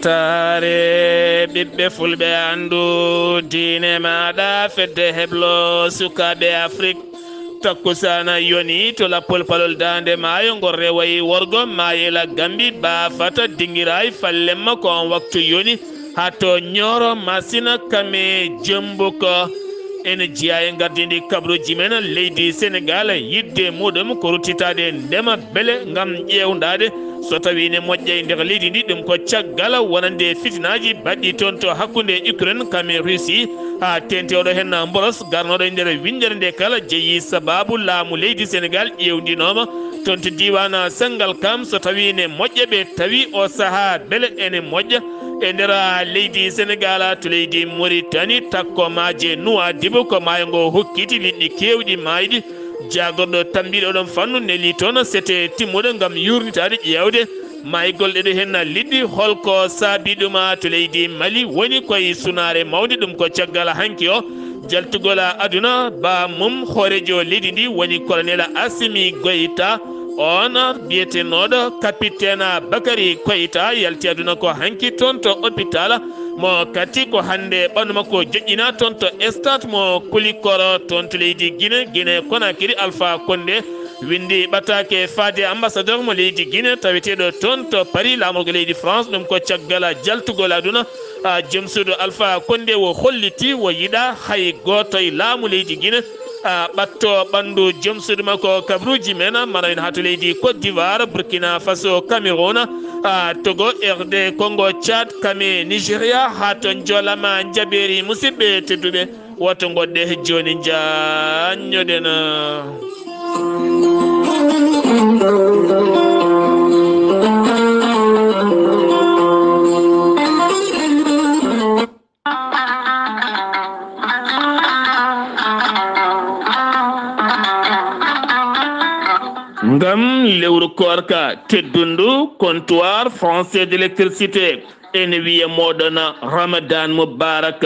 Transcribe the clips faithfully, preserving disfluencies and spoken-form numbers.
Taare ɓiɓɓe fulɓe, anndu diine maaɗa, fedde heblo sukaaɓe Afrik. Takkusaana yoni to lappol palol daande maayo, ngol rewayi worgo maayela Gambi, baafata dingiray fallemma ko on waktu yoni. Haa to Ñooro Masina kame Jembuko. Ene jeyaa e ngardiindi kabruuji men leydi Senegaal, yiɗde muɗum ko ruttitaade ndema beele ngam ƴeewndaade so tawii ne moƴƴa e nder leydi ndi. Ɗum ko caggal wonande fitinaaji baɗɗi toon to hakkunde Ukraine kame Russie, haa teeŋti oɗo heen mboros garnoɗo e nder winndere nde kala jeyi sabaabu laamu leydi Senegaal ƴeewndinooma toon to diiwaan Sangalkam, so tawii ne moƴƴa ɓe tawi o sahaa beele ene moƴƴa e nder leydi Senegaal to leydi Mauritanie, takko maaje Nouadhibou ko maayo ngo hokkiti liɗɗi keewɗi maayɗi. Jaagorɗo tammbiiɗo oɗon fannu nelii toon sete timmuɗo ngam yuurnitaade ƴeewde maayde ɗee ɗoo heen liɗɗi. Holko saabii ɗum? To leydi Mali woni koye sunaare mawnde, ɗum ko caggal hanki o jaltugol aduna. Bammum hooreejo leydi ndi woni Colonel Assimi Goïta, on biyetenooɗo Capitaine Bakary Koïta yalti aduna ko hanki toon to hôpital. Mo kadi ko hannde ɓanndu makko joƴƴinaa toon to stade mo Koulikoro toon to leydi Guinée, Guinée Conakry. Alpha Condé winndi ɓataake faade ambassadeur mo leydi Guinée taweteeɗo toon to Paris laamorgo leydi France. Ɗum ko caggal jaltugol aduna, a, joom suudu Alpha Condé o holliti o yiɗaa hay gooto e laamu leydi Guinée, a, ɓatto ɓanndu joom suudu makko. Kabruuji men manawen haa to leydi Côte d'Ivoire, Burkina Faso, Cameroun, a, Togo, R D Congo, Tchad, kame Nigeria, haa to Njolama. Njaɓeeri musidɓe tedduɓe, woto ngoɗɗe jooni njaanñoɗen. Ngam lewru koorka teddundu, Comptoir Français d'Électricité ene wiya mooɗon Ramadan Mubarak.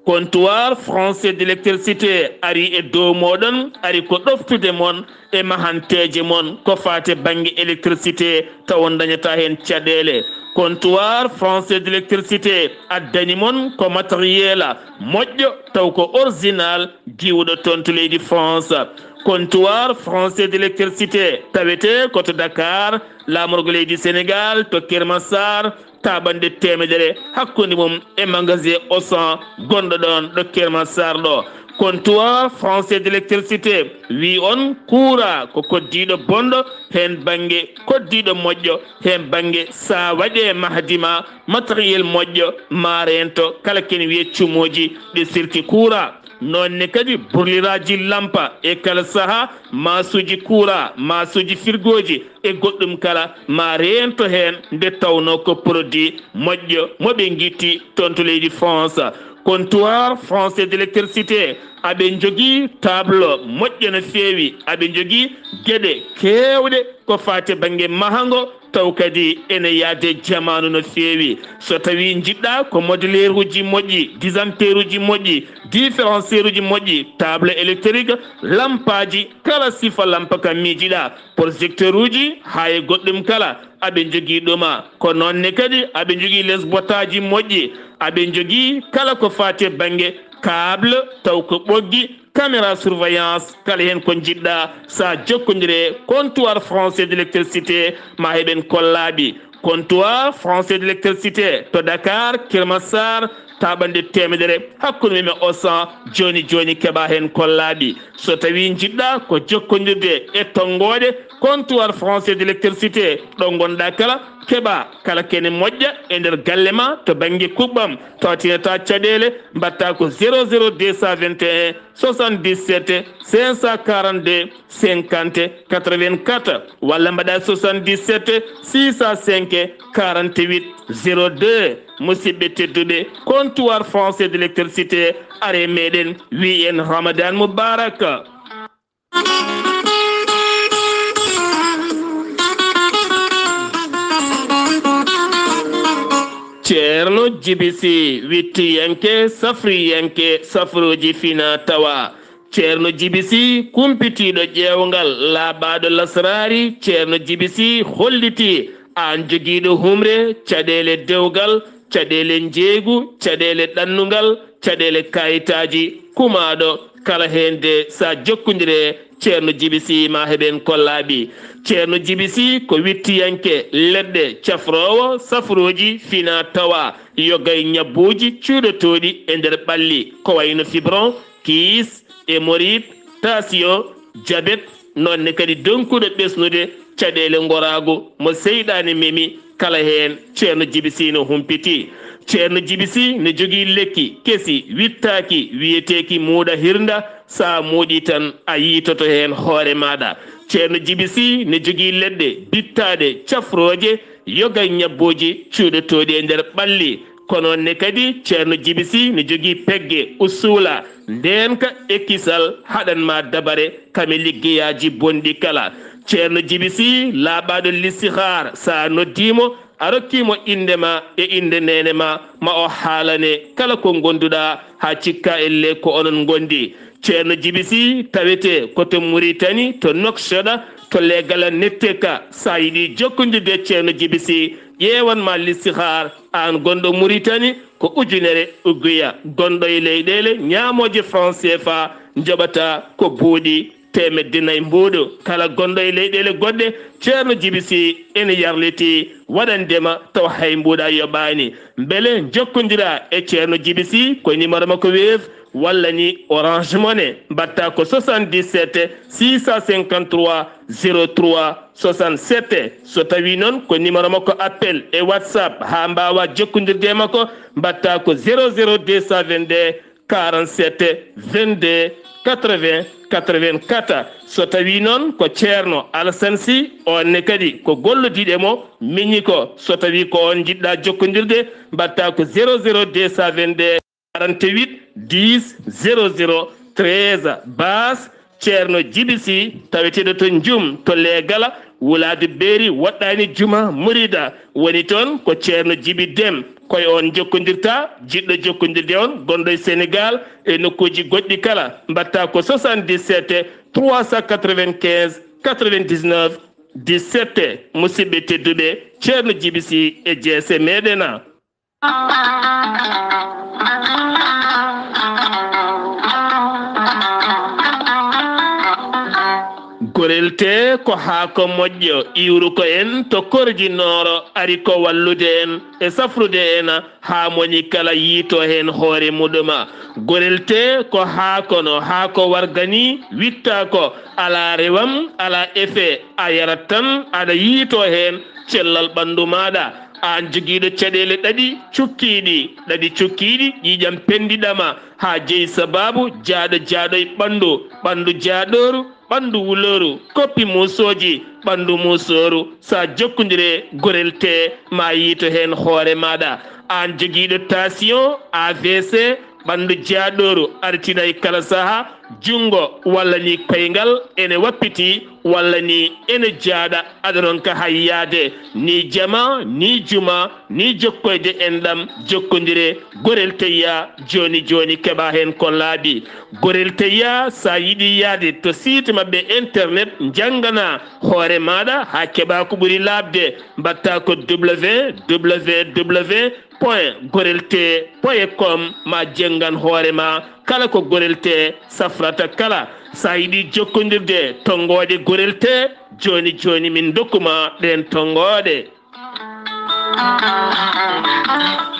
Comptoir Français d'Électricité ari e dow mooɗon, ari ko ɗoftude mon e mahanteeje mon ko faati bannge électricité, taw on ndañataa heen caɗeele. Comptoir Français d'Électricité addani mon ko matériel moƴƴo, taw ko original, diwuɗo toon to leydi France. Comptoir Français d'Électricité tawetee ko to Dakar, laamorgo leydi Sénégal, to Keur Massar, taaɓannde teemedere hakkunde mum e magasin Auchan gonɗo ɗoon ɗo Keur Massar ɗo. Comptoir Français d'Électricité wi on, kuuraa ko koddiiɗo bonɗo, heen bannge koddiiɗo moƴƴo, heen bannge so a waɗi e mahdi ma matériel moƴƴo, ma reento kala ko ene wiyee cumooji ɗi sirki kuuraa. Noon ne kadi burliraaji lampa e kala sahaa, maasuuji kuuraa, maasuuji firgooji e goɗɗum kala, ma reento heen nde tawnoo ko produit moƴƴo mo ɓe ngitti toon to leydi France. Comptoir Français d'Électricité, aɓe njogii tableau moƴƴo no feewi, aɓe njogii geɗe keewɗe ko faati bannge mahango, taw kadi ene yahde jamaanu no feewi. So tawii njiɗɗaa ko modeleeruuji moƴƴi, disjoncteeruuji moƴƴi, différencieuruuji moƴƴi, table électrique, lampaaji, kala sifa lampa ka miijiɗaa, projecteuruuji, haa e goɗɗum kala, aɓe njogii ɗum. Ko noon ne kadi aɓe njogii les botaaji moƴƴi, aɓe njogii kala ko faati e bannge câble, taw ko ɓoggi, caméra surveillance, kala heen ko njiɗɗaa, so a jokkondire Comptoir Français d'Électricité, ma heɓen kollaaɓi. Comptoir Français d'Électricité to Dakar, Keur Massar, taaɓannde teemedere hakkunde mum e Auchan, jooni jooni keɓaa heen kollaaɓi. So tawii njiɗɗaa ko jokkondirde e tonngooɗe Comptoir Français d'Électricité ɗo ngonɗaa kala, keɓaa kala ko ene moƴƴa e nder galle ma to bannge kuɓɓam, taw a tinataa caɗeele, mbaɗtaa ko zéro zéro deux cent vingt et un soixante-dix-sept cinq cent quarante-deux cinquante quatre-vingt-quatre, walla mbaɗaa soixante-dix-sept six cent cinq quarante-huit zéro deux. Musidɓe tedduɓe, Comptoir Français d'Électricité, aree meɗen, wi en Ramadan Mubarak. Ceerno Jibi Si, wittiyanke, safriyanke, safruuji fina tawa. Ceerno Jibi Si, kumpitiiɗo ƴeewngal, laaɓaaɗo lasraari. Ceerno Jibi Si hollitii aan jogiiɗo humre, caɗeele dewgal, caɗeele njeeygu, caɗeele ɗannungal, caɗeele kaayitaaji, kumaaɗo kala heen de, so a jokkondire Ceerno Jibi Sih, ma heɓen ko laaɓi. Ceerno Jibi Sih ko wittiyanke leɗɗe, cafroowo safrooji fina tawa, yoga e ñabbuuji cuuɗotooɗi e nder ɓalli, ko wayno fibron, kiis, hémorroïde, tension, jabet, noon ne kadi donkuɗo ɓesnude caɗeele ngoraagu mo seyɗaane memi, kala heen Ceerno Jibi Sih no humpiti. Ceerno Jibi Sih ne jogii lekki kesi wittaaki, wiyeteeki muuɗa hirnda, so a muuɗii tan a yiitoto heen hoore maaɗa. Ceerno Jibi Sih ne jogii leɗɗe bittaaɗe, cafrooje, yoga e ñabbuuji cuuɗotooɗi e nder ɓalli. Kono ne kadi Ceerno Jibi Sih ne jogii pegge, usuula, ndeenka e kisal haɗan ma dabare kame liggeyaaji bonɗi kala. Ceerno Jibi Sih laaɓaaɗo listihaar, so a noddii mo, a rokkii mo innde ma e innde neene ma, ma o haalane kala ko ngonduɗaa haa cikka elle ko onon ngondi. Ceerno Jibi Sih tawetee ko to Muritani, to Nouakchott, to Leegala Netteka. So a yiɗii jokkondirde e Ceerno Jibi Sih, ƴeewan ma listihaar, aan gonɗo Muritani, ko ujunere uguya, gonɗo e leyɗeele ñaamooje franc C F A, njoɓata ko buuɗi teemedde nayi mbuuɗu. Kala gonɗo e leyɗeele goɗɗe, Ceerno Jibi Sih ene yarlitii waɗande ma tawa hay mbuuɗa yoɓaani. Mbele njokkondiraa e Ceerno Jibi Sih ko numéro makko Wave walla ni Orange Money, mbaɗta ko soixante-dix-sept six cent cinquante-trois zéro trois soixante-sept. So tawii noon ko numéro makko appel e WhatsApp, haa mbaawa jokkondirde e makko, mbaɗta ko zéro zéro deux cent vingt-deux quarante-sept vingt-deux quatre-vingts quatre-vingt-quatre. So tawii noon ko Ceerno Alassane Sy, oon ne kadi ko gollodiiɗo e mo miñi ko. So tawii ko oon njiɗɗa jokkondirde, mbaɗta ko zéro zéro deux cent vingt-deux quarante-huit dix zéro zéro treize. Baas Ceerno Jibi Sih, taweteeɗo to Njum, to Leegala, wulaadu Beeri, woɗɗaani juma Murida. Woni toon ko Ceerno Jibi Dem. Ko e oon njokkondirta, jiɗɗo jokkondirde on, gonɗo e Senegaal e nokkuuji goɗɗi kala. Mbaɗta ko soixante-dix-sept trois cent quatre-vingt-quinze quatre-vingt-dix-neuf dix-sept. Musidɓe tedduɓe, Ceerno Jibi Sih e jeese meɗen a. Gorel tee ko haako moƴƴo, iwru ko en to Korji Nooro, ari ko wallude en e safrude en haa moni kala yiito heen hoore muɗum. Gorel tee ko haako no, haako warga ni, witta ko, alaa rewam, alaa effet, a yarat tan, aɗa yiito heen cellal ɓanndu maaɗa. Aan jogiiɗo caɗeele ɗaɗi cukkiiɗi, ɗaɗi cukkiiɗi, ƴiiƴam penndiɗama, haa jeyi sabaabu jaaɗo jaaɗo e ɓanndu, ɓanndu jaaɗooru, ɓanndu wulooru, koppi muusooji, ɓanndu muusooru, so a jokkondire gorel tee, ma yiito heen hoore maaɗa. Aan jogiiɗo tension, A V C, ɓanndu jaaɗooru, artina e kala saha, junngo walla ni koyngal ene wappiti walla ni ene jaaɗa, aɗa ronka hayyaade, ni jama, ni juma, ni jokkoyde enɗam, jokkondire gorel teyya jooni jooni, keɓa heen ko laaɓi. Gorel teyya, so a yiɗi yahde to site maɓɓe internet, njanngana hoore maaɗa haa keɓa ko ɓuri laaɓde, mbaɗta ko W W W point gorel tee point com, ma jenngan hoore ma kala ko gorel tee safrata kala. So a yiɗi jokkondirde tonngooɗe gorel tee, jooni jooni min ndokkuma ɗeen tonngooɗe.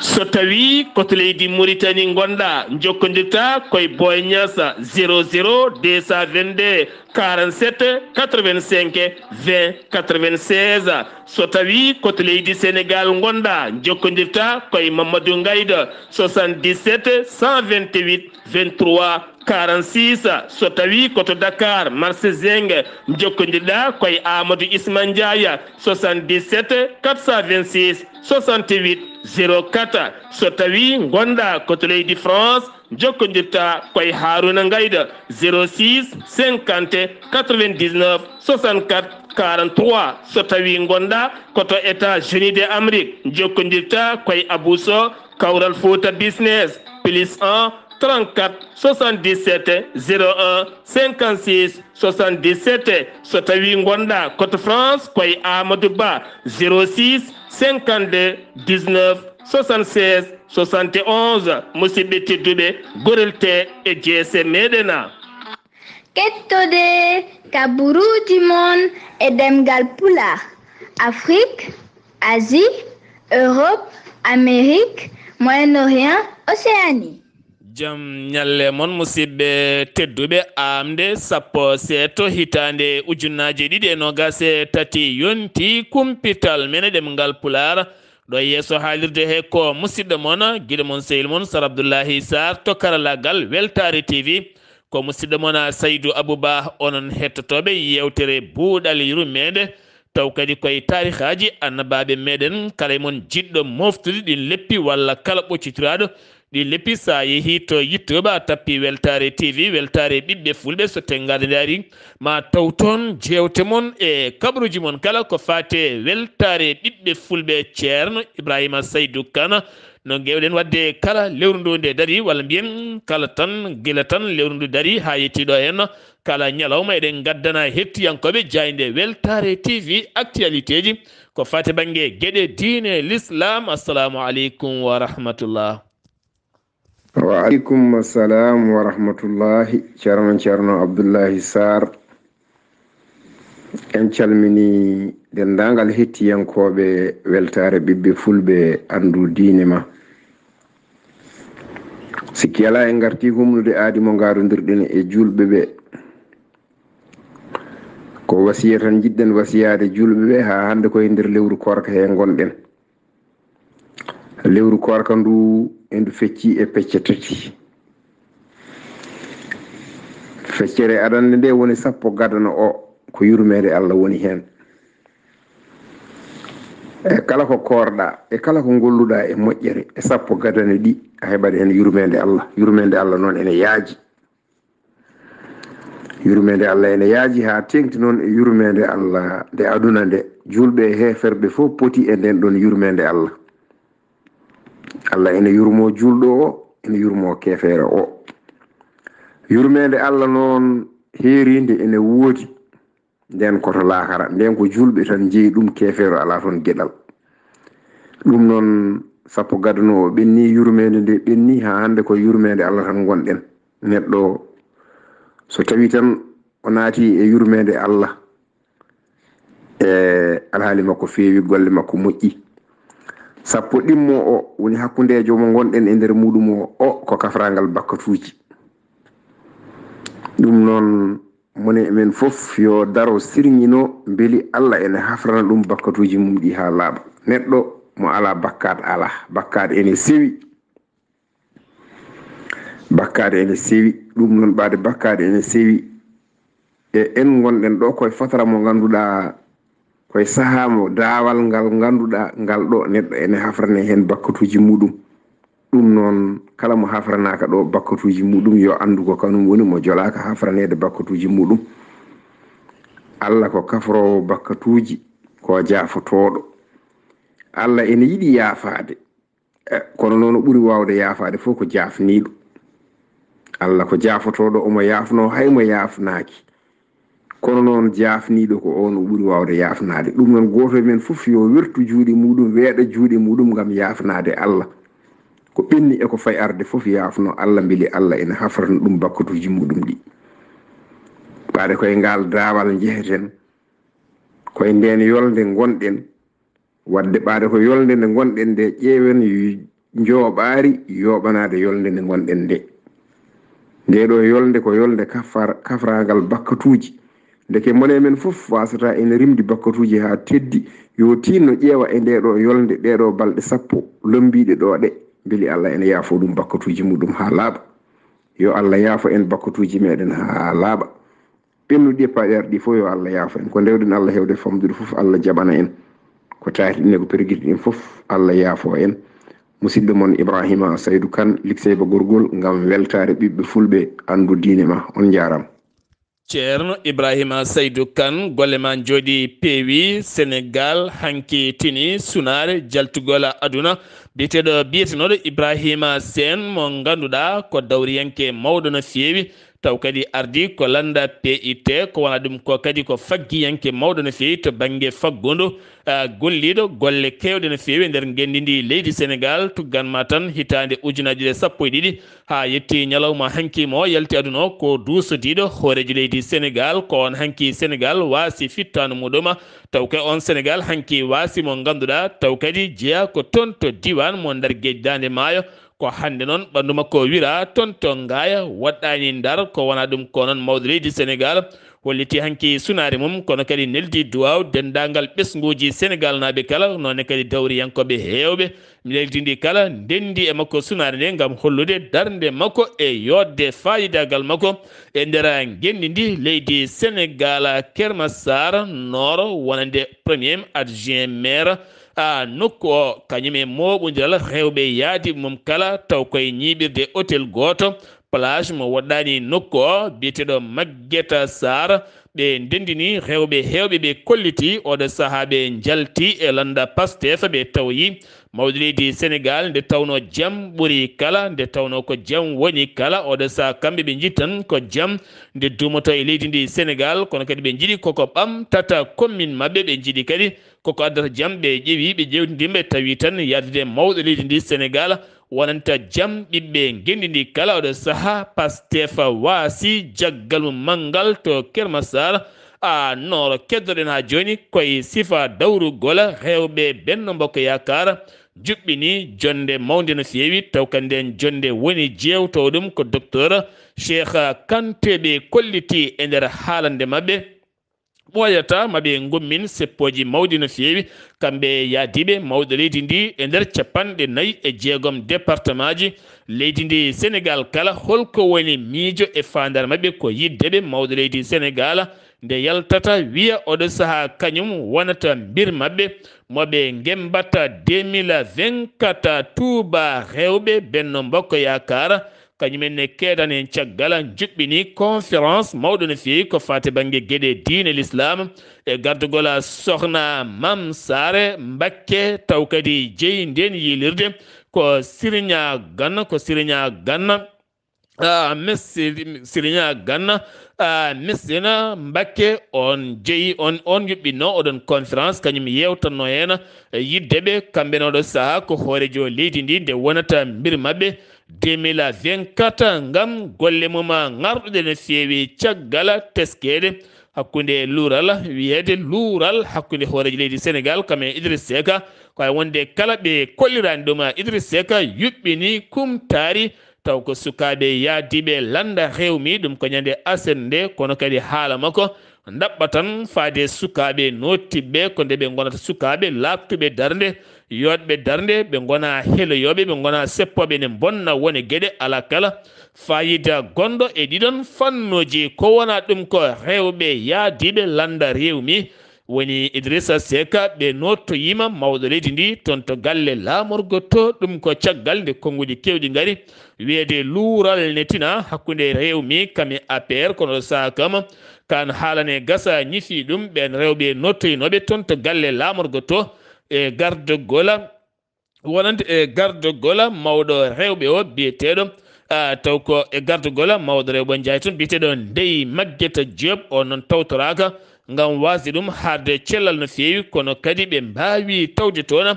So tawii ko to leydi Muritani ngonɗa, njokkondirta koye Boy Niass, zéro zéro deux cent vingt-deux quarante-sept quatre-vingt-cinq vingt quatre-vingt-seize. So tawii ko to leydi Senegaal ngonɗa, njokkondirta koye Mamadou Ngaydo, soixante-dix-sept cent vingt-huit vingt-trois quarante-six. So tawii ko to Dakar, marché Zeng, njokkondirɗa koye Amadou Isma Ndiaye, soixante-dix-sept quatre cent vingt-six soixante-huit zéro quatre. So tawii ngonɗa ko to leydi France, njokkondirta koye Haruna Ngayda, zéro six cinquante quatre-vingt-dix-neuf soixante-quatre quarante-trois. So tawii ngonɗa ko to États-Unis de Amérique, njokkondirta koye Abou Sow, Kawral Fouta Business, plus un trente-quatre soixante-dix-sept zéro un cinquante-six soixante-dix-sept. So tawii ngonɗa ko to France, koye Amadou Ba, zéro six cinquante-deux dix-neuf soixante-seize soixante et onze. Musidɓe tedduɓe, gorel te e jeese meɗen. Kettode kaburuuji mon e ɗemngal Pulaar, Afrique, Asie, Europe, Amérique, Moyen-Orient, Océanie. Jam ñalle mon, musidɓe tedduɓe. Aamde sappo seeto hitaande ujunnaji ɗiɗi e noogas e tati yonti kumpital men e ɗemngal Pulaar. Ɗo yeeso haalirde he ko musidɗo mon, giɗo mon, sehil mon, Sar Abdullahi Sarr to karalagal Weltaare T V. Ko musidɗo mon Saydu Abuba, onon hettotooɓe yeewtere Buuɗal Yurmeende. Taw kadi koye taarihaaji annabaaɓe meɗen, kala e mon jiɗɗo moftude ɗin leppi walla kala ɓoccitiraaɗo ɗi leppi, sa yehi to YouTube, a tappi Weltaare T V, Weltaare Ɓiɓɓe Fulɓe, so tenngaade ndaari, ma taw toon jeewte mon e kabaruuji mon kala ko faati e Weltaare Ɓiɓɓe Fulɓe. Ceerno Ibrahima Saydu Kan, no ngeewɗen waɗde kala lewru ndu nde dari, walla mbiyen kala tan, gila tan lewru ndu dari haa yettii ɗo heen, kala ñalawma eɗen ngaddana hettiyankooɓe jaaynde Weltaare T V actualitéji ko faati bannge geɗe diine l'islam. Assalamu aleykum wa rahmatullah. Wa aleykum assalam wa rahmatullahi. Ceerno, Ceerno Abdullahi Sarr, en calmini denndaangal hettiyankooɓe Weltaare Ɓiɓɓe Fulɓe Anndu Diine Ma. Sikki alaa, en ngarti humnude aadi mo ngaarondirɗen e juulɓe ɓe. Ko wasiya tan njiɗɗen wasiyaade juulɓe ɓe, haa hannde ko e nder lewru koorka he ngonɗen. Lewru koorka ndu, e ndu fecci e pecce tati. Feccere adannde nde woni sappo gadano o, ko yurmeende Allah woni heen. E kala ko koorɗa, e kala ko ngolluɗa e moƴƴere, e sappo gadane ɗi, a heɓat heen yurmeende Allah. Yurmeende Allah noon ene yaaji. Yurmeende Allah ene yaaji haa teeŋti noon e yurmeende Allah nde aduna nde. Juulɓe e heeferɓe fof poti e nden ɗon yurmeende Allah. Allah ene yurmoo juulɗo o, ene yurmoo keefeero o. Yurmeende Allah noon heeriinde ene woodi. Nden ko to laakara, nden ko juulɓe tan njeyi ɗum, keefeero alaa toon geɗal. Ɗum noon, sappo gadano o ɓenni, yurmeende nde ɓenni, haa hannde ko yurmeende Allah tan ngonɗen. Neɗɗo so tawi tan o naati e yurmeende Allah, e alhaali makko feewi, golle makko moƴƴi. Sappo ɗimmo o woni hakkundeejo mo ngonɗen e nder muɗum o, o ko kafrangal bakkatuuji. Ɗum noon, mone men fof yo daro sirŋino mbeli Allah ene hafrana ɗum bakkatuuji mum ɗi haa laaɓa. Neɗɗo mo alaa bakkaat alaa. Bakkaat ene sewi. Bakkaat ene sewi. Ɗum noon, ɓaade bakkaat ene sewi. E en ngonɗen ɗo koye fatara mo ngannduɗaa, koye sahaa mo daawal ngal ngannduɗaa ngal ɗo neɗɗo ene hafrane heen bakkatuuji muɗum. Ɗum noon, kala mo hafranaaka ɗo bakkatuuji muɗum, yo anndu ko kanum woni mo jolaaka hafraneede bakkatuuji muɗum. Allah ko kafroowo bakkatuuji, ko jaafotooɗo. Allah ene yiɗi yaafaade. Eh, kono noon, o ɓuri waawde yaafaade fof ko jaafniiɗo. Allah ko jaafotooɗo, omo yaafnoo hay mo yaafnaaki. Kono noon, jaafniiɗo ko oon o ɓuri waawde yaafnaade. Ɗum noon, gooto e men fof yo wertu juuɗe muɗum, weeɗa juuɗe muɗum ngam yaafnaade Allah. Ko ɓenni e ko fayi arde fof yaafno Allah, mbeli Allah ene hafrana ɗum bakkatuuji muɗum ɗi. Ɓaade koye ngaal daawal njeheten, koye ndeen yolnde ngonɗen, wadde ɓaade ko yolnde nde ngonɗen nde, ƴeewen njooɓaari yooɓanaade yolnde nde ngonɗen nde. Nde ɗo yolnde ko yolnde kafar-, kafraangal bakkatuuji. Ndeke mone men fof wasata ene rimdi bakkatuuji haa teddi, yo tiinno ƴeewa e nde ɗo yolnde, ɗe ɗo balɗe sappo lommbiiɗe ɗo ɗe, mbeli Allah ene yaafo ɗum bakkatuuji muɗum haa laaɓa. Yo Allah yaafo en bakkatuuji meɗen haa laaɓa. Ɓennuɗi e paɗeerɗi fof yo Allah yaafo en. Ko ndewɗen Allah heewde famɗude fof, Allah jaɓana en. Ko taartiɗen e ko pergitiɗen fof, Allah yaafo en. Musidɗo mon Ibrahima Saydu Kan, Likseyba Gorgol, ngam weltaare ɓiɓɓe fulɓe, anndu diine ma. On njaaraama. Ceerno Ibrahima Saydu Kan, golle ma njooɗi peewi. Senegal hanki tini sunaare jaltugol aduna. Biyeteeɗo, biyetenooɗo Ibrahima Seen, mo ngannduɗaa ko dawriyanke mawɗo no feewi, Taw kadi ardii ko lannda P I T, ko wona ɗum ko kadi ko faggiyanke mawɗo no feewi to bannge faggundu, ah, golliiɗo golle keewɗe no feewi e nder ngenndi ndi leydi Senegaal. Tuggan ma tan hitaande ujunaaji ɗiɗi e sappo e ɗiɗi haa yetti ñalawma hanki mo yalti aduna o, ko duusodiiɗo hooreejo leydi Senegaal. Ko on hanki Senegaal waasi fittaandu muɗum, taw kay on Senegaal hanki waasi mo ngannduɗaa, taw kadi jeyaa ko toon to diiwaan mo nder geej daande maayo. Ko hannde noon ɓanndu makko wira toon to Ngaaya, woɗɗaani Ndar, ko wona ɗum ko noon mawɗo leydi Senegaal holliti hanki sunaare mum, kono kadi neldi duwaaw denndaangal ɓesnguuji Senegaalnaaɓe kala, noone kadi dawriyankooɓe heewɓe leydi ndi kala ndenndi e makko sunaare nde ngam hollude darnde makko e yooɗde faayidaagal makko e nder ngenndi ndi leydi Senegaal. Kermassar Nord wonande premier adjoint maire a nokku o, kañum e mooɓondiral rewɓe yaadiiɓe mum kala, taw koye ñiiɓirde hôtel gooto, plage mo woɗɗaani nokku o, biyeteeɗo Maguette Sarr. Ɓe ndenndini rewɓe heewɓe, ɓe kolliti oɗo sahaa ɓe njalti e lannda Pastef, ɓe tawoyi mawɗo leydi Senegaal, nde tawnoo jam ɓuri kala, nde tawnoo ko jam woni kala. Oɗo sahaa kamɓe ɓe njiɗi tan ko jam nde duumoto e leydi ndi Senegaal, kono kadi ɓe njiɗi koko ɓamtata commune maɓɓe, ɓe njiɗi kadi koko addata jam. Ɓe ƴeewi, ɓe ƴeewtindii, ɓe tawi tan yahdude mawɗo leydi ndi Senegaal wonanta jam ɓiɓɓe ngenndi ndi kala. Oɗo sahaa Pastef waasi jaggal mum manngal to Kermassar. A nooro keddoɗen haa jooni koye sifa dawrugol rewɓe Benno Bokk Yaakaar, juɓɓini jonnde mawnde no feewi, taw kadi nden jonnde woni jeewtoowo ɗum ko Docteur Cheikh Kanté. Ɓe kolliti e nder haalande maɓɓe ɓooyata ma ɓe ngummin seppooji mawɗi no feewi, kamɓe yaadiiɓe mawɗo leydi ndi e nder capanɗe nayi e jeegom départemaaji leydi ndi Senegaal kala. Holko woni miijo e faandaare maɓɓe? Ko yiɗde ɓe mawɗo leydi Senegaal nde yaltata wiya oɗo sahaa kañum wonata mbir maɓɓe mo ɓe ngembata deux mille vingt-quatre. Touba, rewɓe Benno Bokk Yaakaar kañum en ne keedani en caggal njuɓɓini conférence mawɗo no feewi ko faati bannge geɗe diine l'islam e gardugol sohna Mam Saare Mbakke, taw kadi jeyi nden yiilirde ko Siriña Ganna, ko Siriña Ganna. Ah, mes-, Siriña Ganna, ah, Mesina Mbakke, on jeyi, on, on yuɓɓinno oɗon conférence, kañum yewtanno heen, eh, yidde ɓe, kamɓe no ɗo saha ko hoorejo leydi ndi, nde wonata mbir maɓɓe deux mille vingt-quatre, ngam golle mum ngarɗuɗe no feewi caggal teskeede hakkunde luural, wiyeede luural hakkunde hoorejo leydi Senegal, kam e Idriss Seck, ko ay wonde kala ɓe kollirani ɗum, Idriss Seck yuɓɓini kumtaari, taw ko sukaaɓe yaadiiɓe lannda rewmi, ɗum ko ñande aset nde, kono kadi haala makko ndaɓɓa tan faade sukaaɓe noottiɓɓe, ko nde ɓe ngonata sukaaɓe laaɓtuɓe darnde, yooɗɓe darnde, ɓe ngona heloyooɓe, ɓe ngona seppooɓe ne bonna wone geɗe alaa kala faayida gonɗo e ɗiɗon fannuuji. Ko wona ɗum ko rewɓe yaadiiɓe lannda rewmi, woni Idrissa Seck, ɓe noottoyiima mawɗo leydi ndi toon to galle laamorgo to, ɗum ko caggal nde konnguɗi keewɗi ngari, wiyeede luural ne tina hakkunde rewmi kam e A P R, kono ɗo saha kam, kan haalane gasa ñifi ɗum, ɓeen rewɓe noottoyinooɓe toon to galle laamorgo to, e gardogol wonande e gardogol mawɗo rewɓe o biyeteeɗo, ah, taw ko e gardogol mawɗo rewɓe o njaay toon biyeteeɗo Ndeye Maguette Diop, o noon tawtoraaka ngam wasde ɗum haalde cellal no feewi, kono kadi ɓe mbaawi tawde toon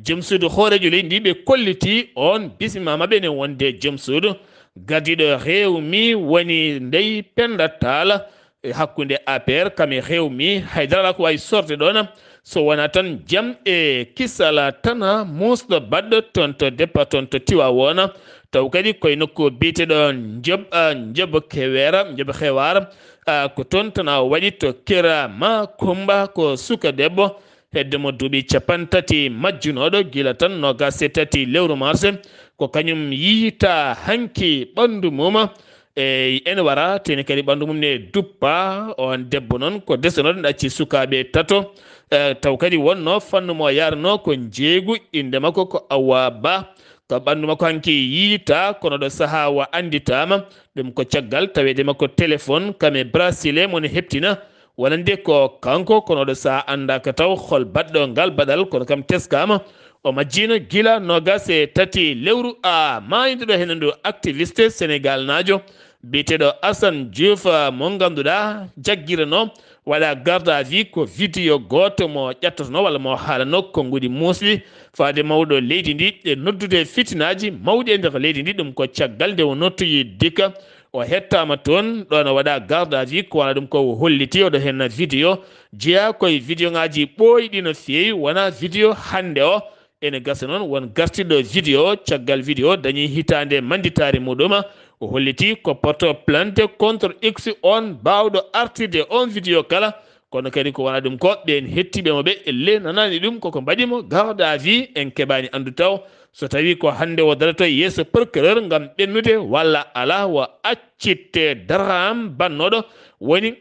joom suudu hooreejo leydi ndi. Ɓe kolliti on bisima maɓɓe ne wonde joom suudu gardiiɗo rewmi woni Ndeye Penda Tall, e hakkunde A P R kam e rewmi, haydara alaa ko waawi sorde ɗoon, so wonaa tan jam e kisal tan. Muusɗo baɗɗo toon to départ toon to Tiwaawoon, taw kadi koye nokku biyeteeɗo Njob, ah, Njob Kewera, Njob Hewar, ah, ko toon tan o waɗi to Kira Ma Kumba, ko suka debbo hedde mo duuɓi capanɗe tati majjunooɗo gila tan noogaas e tati lewru mars, ko kañum yiyta hanki ɓanndu mum. E ene wara, teni kadi ɓanndu mum ne duppa. On debbo noon ko desenooɗo, ɗacci sukaaɓe tato. E, taw kadi wonno fannu mo yaranoo ko njeeygu, innde makko ko Awa Ba. Ko ɓanndu makko hanki yiyta, kono ɗo sahaa wa annditaama. Ɗum ko caggal taweede makko téléphone, kam e bracelet mo ne heptina. Wonande ko kanko, kono ɗo sahaa anndaaka taw hol baɗɗo ngal baɗal, kono kam teskaama. O majjiino gila noogaas e tati lewru A, maayduɗo heen ndu activiste Senegal naajo, Biyeteeɗo Assane Diouf, mo ngannduɗaa jaggiranoo waɗa garde à vue ko vidéo gooto mo ƴattotonoo walla mo haalanoo konnguɗi muusɗi faade mawɗo leydi ndi e noddude fitinaaji mawɗi e nder leydi ndi. Ɗum ko caggal nde o nodtoyi dika, o hettaama toon ɗoon o waɗa garde à vue, ko wona ɗum ko o holliti oɗo heen vidéo jeyaa koye vidéo ŋaaji ɓooyɗi no feewi, wona vidéo hannde o. Ene gasa noon won gartiiɗo vidéo, caggal vidéo dañi hitaande mannditaare muɗum, o holliti ko porto plainte contre X on baawɗo artirde on vidéo kala. Kono kadi ko wona ɗum ko ɓeen hettiiɓe mo ɓe elle nanaani ɗum koko mbaɗi mo garde à vue, en keɓaani anndu taw so tawii ko hannde o daroto yeeso procureur ngam ɓennude walla alaa o accitte. Darham Bannooɗo woni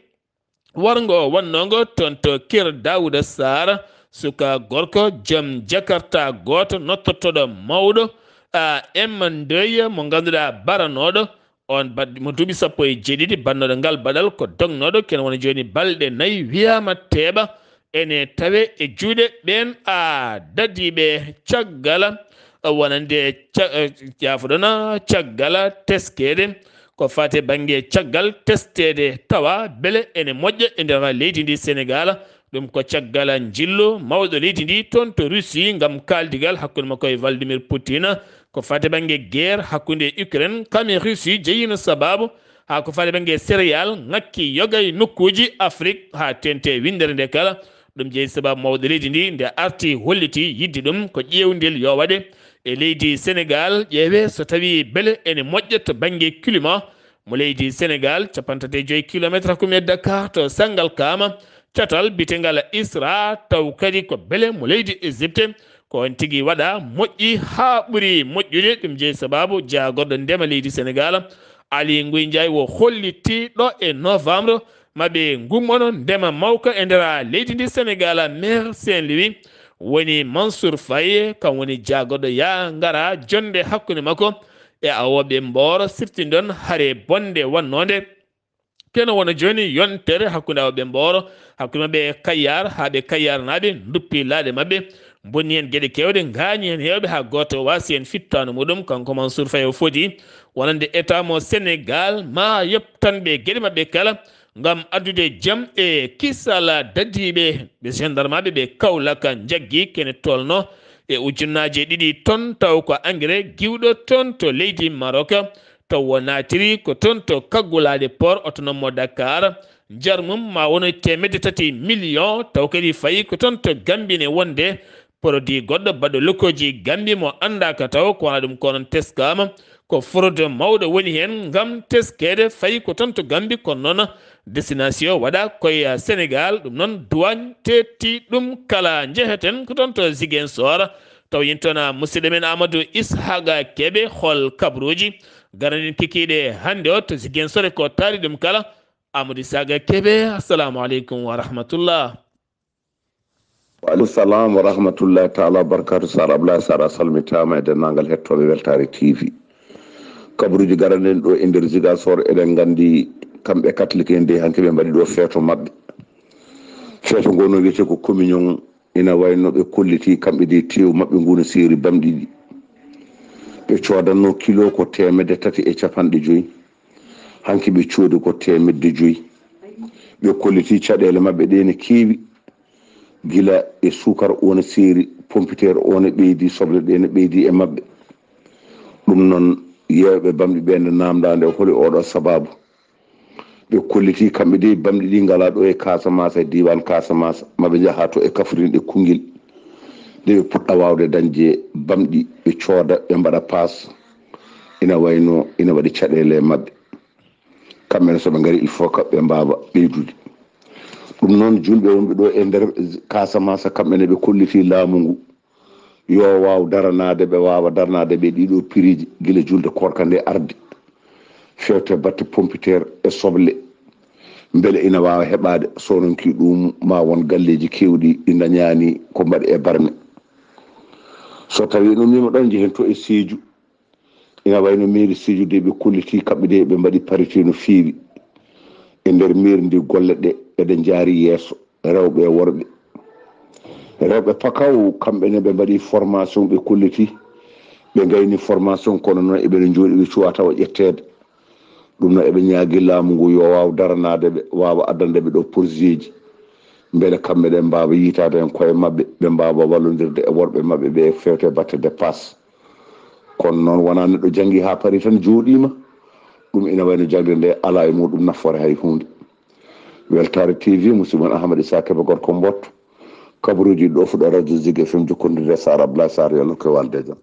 warngo wonnongo toon to Kër Daouda Sarr, suka gorko jom jakarta gooto nottortoɗo mawɗo, a M Ndoye mo ngannduɗaa baranooɗo on bad-, mo duuɓi sappo e jeeɗiɗi, bannooɗo ngal baɗal ko dognooɗo, kene wona jooni balɗe nayi, wiyaama teeɓa ene tawe e juuɗe ɓeen a dadiiɓe caggal wonande ca-, eh, jaafoɗon, caggal teskeede ko faati e bannge caggal testeede tawa bele ene moƴƴa e nder leydi ndi Senegal. Ɗum ko caggal njillu mawɗo leydi ndi toon to Russie ngam kaaldigal hakkunde makko e Vladimir Putin ko faati e bannge guerre hakkunde Ukraine kam e Russie jeyiino sababu haa ko faati e bannge céréale ŋakki yoga e nokkuuji Afrik haa teeŋti winndere nde kala. Ɗum jeyi sababu mawɗo leydi ndi nde arti holliti yiɗde ɗum ko ƴeewndil yo waɗe e leydi Senegal, ƴeewe so tawi bele ene moƴƴa to bannge climat mo leydi Senegal, capanɗe tati e joy kilometre hakkunde Dakar to Sangalkam, catal biyeteegal Isra, taw kadi ko bele mo leydi Égypte, ko on tigi waɗa moƴƴi haa ɓuri moƴƴude. Ɗum jeyi sababu jaagorɗo ndema leydi Senegal, Ali Nguy Ndiaye, o holliti ɗo e novembre maɓe ngummono ndema mawka e nder leydi ndi Senegal, maire Saint-Louis woni Mansour Faye, kam woni jaagorɗo ya ngara jonde hakkunde makko e awooɓe Mbooro, siftinɗon hare bonde wonnonde kene wona jooni yontere hakkunde awooɓe Mbooro, hakkunde maɓɓe e Kayyar, haa ɓe Kayyarnaaɓe nduppi laaɗe maɓɓe, bonni heen geɗe keewɗe, ngaañi heen heewɓe, haa gooto waasi heen fittaandu muɗum. Kanko Mansour Faye o foti wonande état mo Senegal, ma yoptan ɓe geɗe maɓɓe kala, ngam addude jam e kisal. Dadiiɓe ɓe gendarmaaɓe ɓe Kaolack njaggi kene tolno e ujunnaaje ɗiɗi ton, taw ko engrais giwɗo toon to leydi Maroc, taw o naatiri ko toon to kaggulaaɗe port autonome mo Dakar. Njar mum ma wono teemedde tati million, taw kadi fayi ko toon to Gambie ne wonde produit goɗɗo baɗɗo lokkooji Gambie mo anndaaka taw, ko wona ɗum ko noon teskaama. Ko fraude mawɗo woni heen ngam teskeede fayi ko toon to Gambie, kono noon destination waɗa koye Senegal. Ɗum noon douane teetti ɗum kala. Njeheten ko toon to Ziguinchor, taw yin toon musidɗo men Amadou Ishaqa Kebe, hol kabaruuji garanin kikiiɗe hannde o to Ziguinchor e ko taari ɗum kala. Amadou Ishaqa Kebe, assalamu aleykum wa rahmatullah. Wa aleykum salam wa rahmatullahi taala wa barakatu. Sar Ablaye Sar, a salmitaama e denndaangal hettooɓe Weltaare T V. Kabaruuji garanɗen ɗo e nder Ziguinchor, eɗen nganndi kamɓe katolik en de hanki ɓe mbaɗi ɗo feeto maɓɓe. Feeto ngo no wiyetee ko communion, ina wayno ɓe kolliti kamɓe de teewu maɓɓe ngu no seeri bamɗi ɗiɗi. Ɓe coodanno kilo ko teemedde tati e capanɗe joyi. Hanki ɓe coodi ko teemedde joyi. Ɓe kolliti caɗeele maɓɓe ɗe ne keewi. Gila e suukar o ne seeri, pompiteer o ne ɓeydi, soble ɗe ne ɓeydi e maɓɓe. Ɗum noon, yeewɓe bamɗi ɓe nde naamndaande holi oɗo sababu. Ɓe kolliti kamɓe de bamɗi ɗi ngalaa ɗo e Casamance, e diiwaan Casamance, ma ɓe njaha to e Kaffrine e Koungheul. Nde ɓe puɗɗa waawde dañde bamɗi, ɓe cooda, ɓe mbaɗa paas. Ina wayno ina waɗi caɗeele e maɓɓe. Kamɓe ne so ɓe ngari, il faut que ɓe mbaawa ɓeydude. Ɗum noon, julɓe wonɓe ɗo e nder Casamance, kamɓe ne ɓe kolliti laamu ngu yo waaw daranaade, ɓe waawa daranaade ɓe ɗiɗo piriiji gila julde koorka nde arde. Fewte batte pompiteer e soble, mbele ina waawa heɓaade. So ronki ɗum, ma won galleeji keewɗi ɗi ndañaani ko mbaɗi e barme. So tawii no mima ɗon njehen to e Sédhiou, ina wayno mairie Sédhiou de ɓe kolliti kamɓe de ɓe mbaɗi parité no feewi. E nder mairie ndi golle ɗe eɗe njaari yeeso, rewɓe e worɓe. Rewɓe pakaw kamɓe ne ɓe mbaɗi formation, ɓe kolliti, ɓe ngayni formation, kono noon eɓe no njooɗi ɓe cuwa tawa ƴetteede. Ɗum noon, eɓe ñaagii laamu ngu yo waaw daranaade ɓe, waawa addande ɓe ɗo poursuite ji. Mbele kamɓe ɗe mbaawa yiytaade heen koye maɓɓe, ɓe mbaawa wallodirde e worɓe maɓɓe ɓe e fewte batte dépasse. Kono noon, wonaa neɗɗo janngii haa parii tan jooɗiima. Ɗum ina wayi no jaŋde nde alaa e muɗum nafoore hay huunde. Weltaare T V, musidɗo mon Ahmad Issa Kebe, gorko Mbotto. Kabaruuji ɗo fuɗɗo radio Zik F M, jokkondirde e Sar Abdoulaye Sarr, yo Allah ko waalde e jam.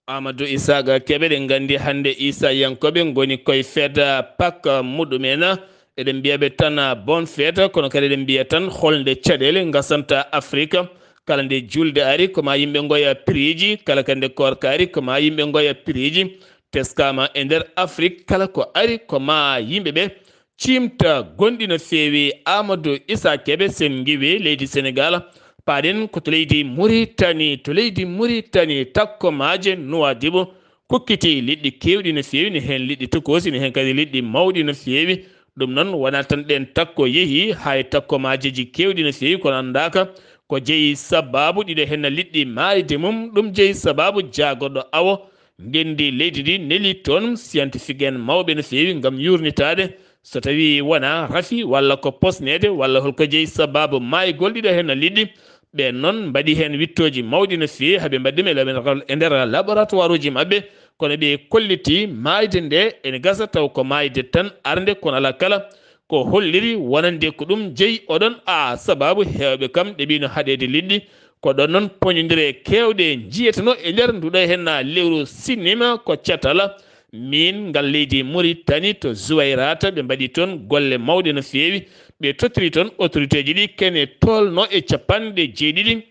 Amadou Isaaga Kebe, ɗen nganndi hannde Isayankooɓe ngoni koye feet Pâques muɗumen. Eɗen mbiya ɓe tan bonne fête, kono kadi eɗen mbiya tan holnde caɗeele ngasanta Afrique. Kala nde juulde ari, ko ma yimɓe ngoya piriiji, kala kadi nde koorka ari, ko ma yimɓe ngoya piriiji. Teskaama e nder Afrique, kala ko ari, ko ma yimɓe ɓe ciimta gonɗi no feewi. Amadou Issa Kebe, sen ngiwi leydi Senegal, paaɗen ko to leydi Muritani. To leydi Muritani, takkomaaje Nuwaadibu kokkiti liɗɗi keewɗi no feewi, ne heen liɗɗi tokoosi, ne heen kadi liɗɗi mawɗi no feewi. Ɗum noon, wonaa tan ɗeen takko yehi, hay takkomaajeeji keewɗi no feewi, kono anndaaka ko jeyi sabaabu ɗiɗo heen liɗɗi maayde mum. Ɗum jeyi sabaabu jaagorɗo awo ngenndi leydi ndi neli toon scientifique en mawɓe no feewi ngam yuurnitaade so tawii wonaa rafi walla ko posneede walla holko jeyi sabaabu maaygol ɗiɗo heen liɗɗi. Ɓeen noon mbaɗi heen wiɗtooji mawɗi no feewi, haa ɓe mbaɗi ɗum e lab-, e nder laboratoire uji maɓɓe, kono ɓe kolliti maayde nde ene gasa taw ko maayde tan arnde, kono alaa kala ko holliri wonande ko ɗum jeyi oɗon a sabaabu heewɓe kam ɗeɓino haɗeede liɗɗi. Ko ɗon noon poñondire keewɗe njiyetenoo e nder nduɗo heen lewru sinima ko catala. Min ngal leydi Muritani to Zuwayrata, ɓe mbaɗi toon golle mawɗe no feewi. Ɓe tottiri toon autorité ji ɗi kene tolno e capanɗe jeeɗiɗi,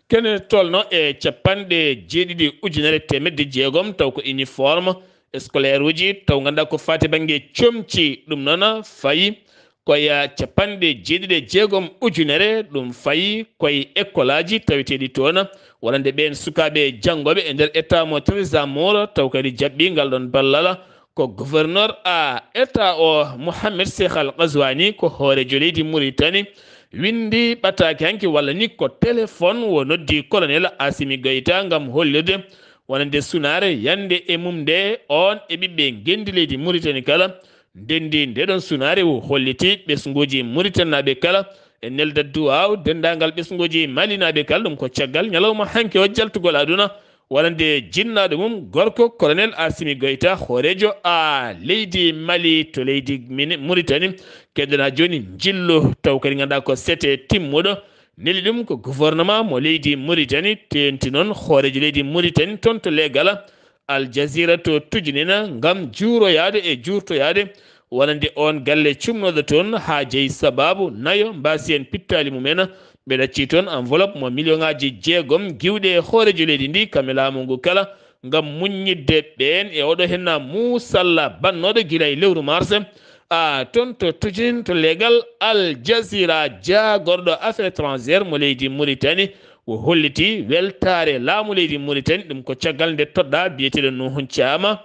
kene tolno e capanɗe jeeɗiɗi ujunere teemedde jeegom, taw ko uniforme scolaire uji, taw ngannduɗaa ko faati bannge comci. Ɗum noon fayi koye capanɗe jeeɗiɗi e jeegom ujunere, ɗum fayi koye école aji taweteeɗi toon, wonande ɓeen sukaaɓe janngooɓe e nder état mo Trésor, taw kadi jaɓɓi ngal ɗoon ballal ko gouverneur a état o, Mohamed Cheikh Al Ghazouani, ko hooreejo leydi Mauritanie, winndi ɓataake hanki walla ni ko téléphone, o noddi colonel Assimi Goïta ngam hollirde wonande sunaare yande e mum nde, oon e ɓiɓɓe ngenndi leydi Mauritanie kala ndenndi nde ɗoon sunaare. O holliti ɓesnguuji Mauritanie naaɓe kala e nelda duwaaw denndaangal ɓesnguuji Mali naaɓe kala. Ɗum ko caggal ñalawma hanki o jaltugol aduna wonande jinnaaɗo mum gorko, colonel Assimi Goïta, hooreejo a leydi Mali to leydi Mini-, Mauritanie. Keɗoɗaa jooni njillu taw kadi ngannduɗaa ko sete timmuɗo. Neli ɗum ko gouvernement mo leydi Mauritanie, teeŋti noon hooreejo leydi Mauritanie toon to Leegala, Al Jazeera to tujinina ngam juuroyaade e juurtoyaade wonande oon galle cumnooɗo toon haa jeyi sabaabu nayo mbaasi en pittaali mum en. Ɓe ɗaccii toon enveloppe mo million ŋaaji jeegom giwɗe e hooreejo leydi ndi kam e laamu ngu kala ngam muññitde ɓeen e oɗo henna Moussa Sall bannooɗo gila e lewru mars. A toon to tujin to leegal Al Jazeera, jaagorɗo affaire étrangère mo leydi Mauritanie, o holliti weltaare laamu leydi Mauritanie. Ɗum ko caggal nde toɗɗaa biyeteeɗo Nuhun Caama.